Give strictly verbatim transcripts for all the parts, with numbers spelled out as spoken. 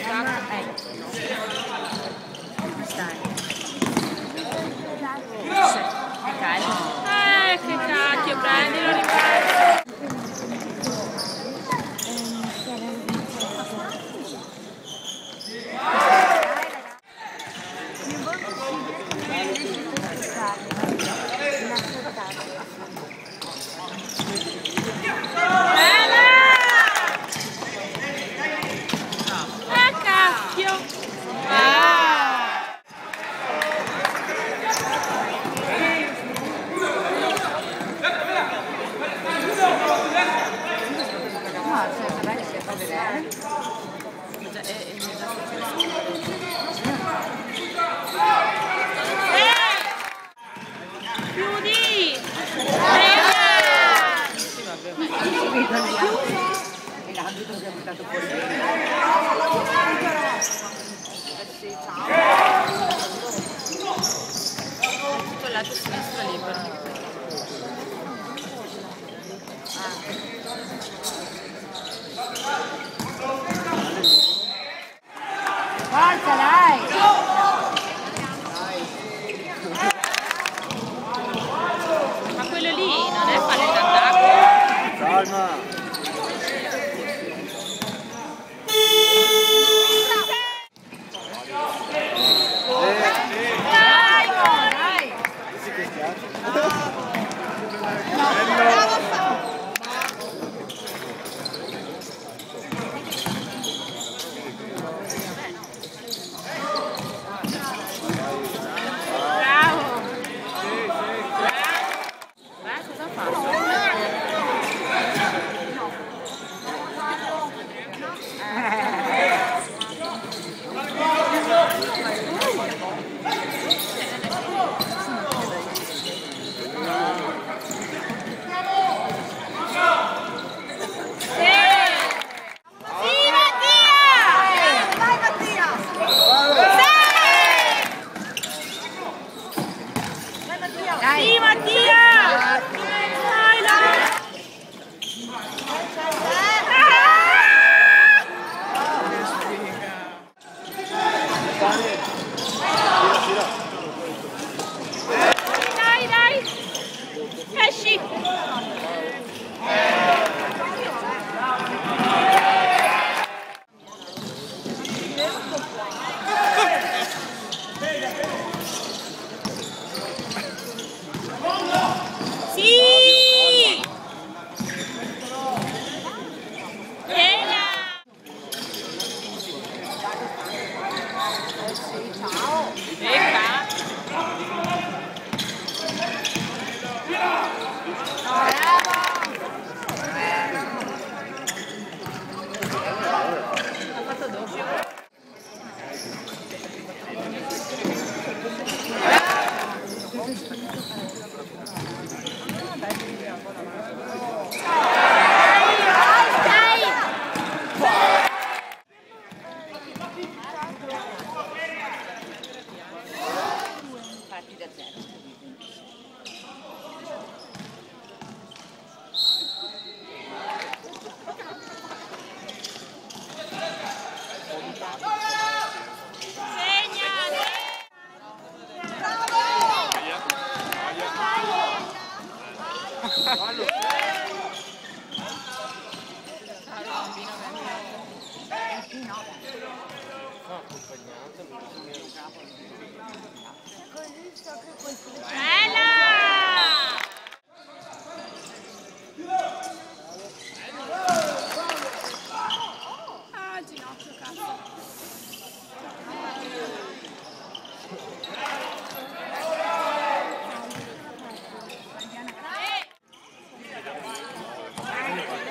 Eh. Stai. Sì, calmo. Eh, che cacchio, prendilo, riprendi. Ah, cacchio! Ah! Chiudi! Bella! Tutto il lato sinistro libero. Forza, dai! Ma quello lì non è fallo in attacco? Calma! Dai, dai! Bravo! Eh, cosa fa? Sì, Mattia! Vai, Mattia! Sì! Dai, Mattia! Dai, dai! Dai, dai! Esci! Sì! Bella! Bella! Ah, il ginocchio, cazzo.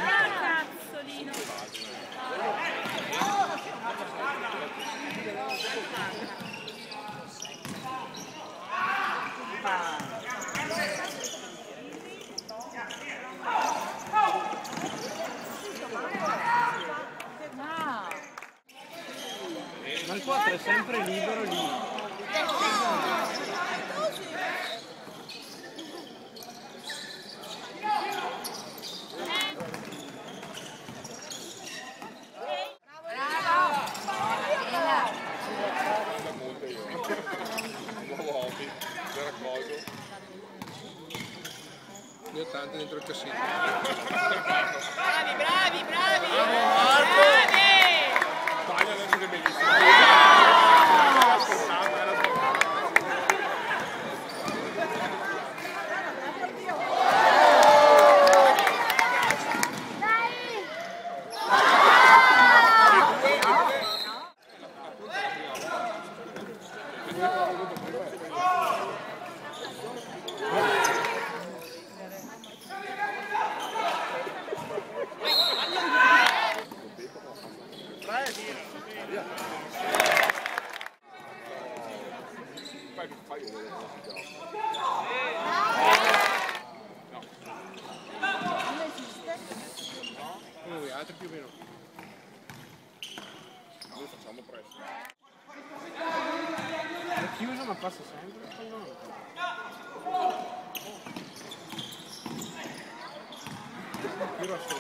Ah, cazzolino. Ma il quatro è sempre libero lì. Tanto dentro el cassetto. Bravi, bravi, bravi! Bravi! Sbaglia, adesso che bellissimo. Comunque, altri più o meno. Noi facciamo presto. È chiuso, ma passa sempre. Più rosso.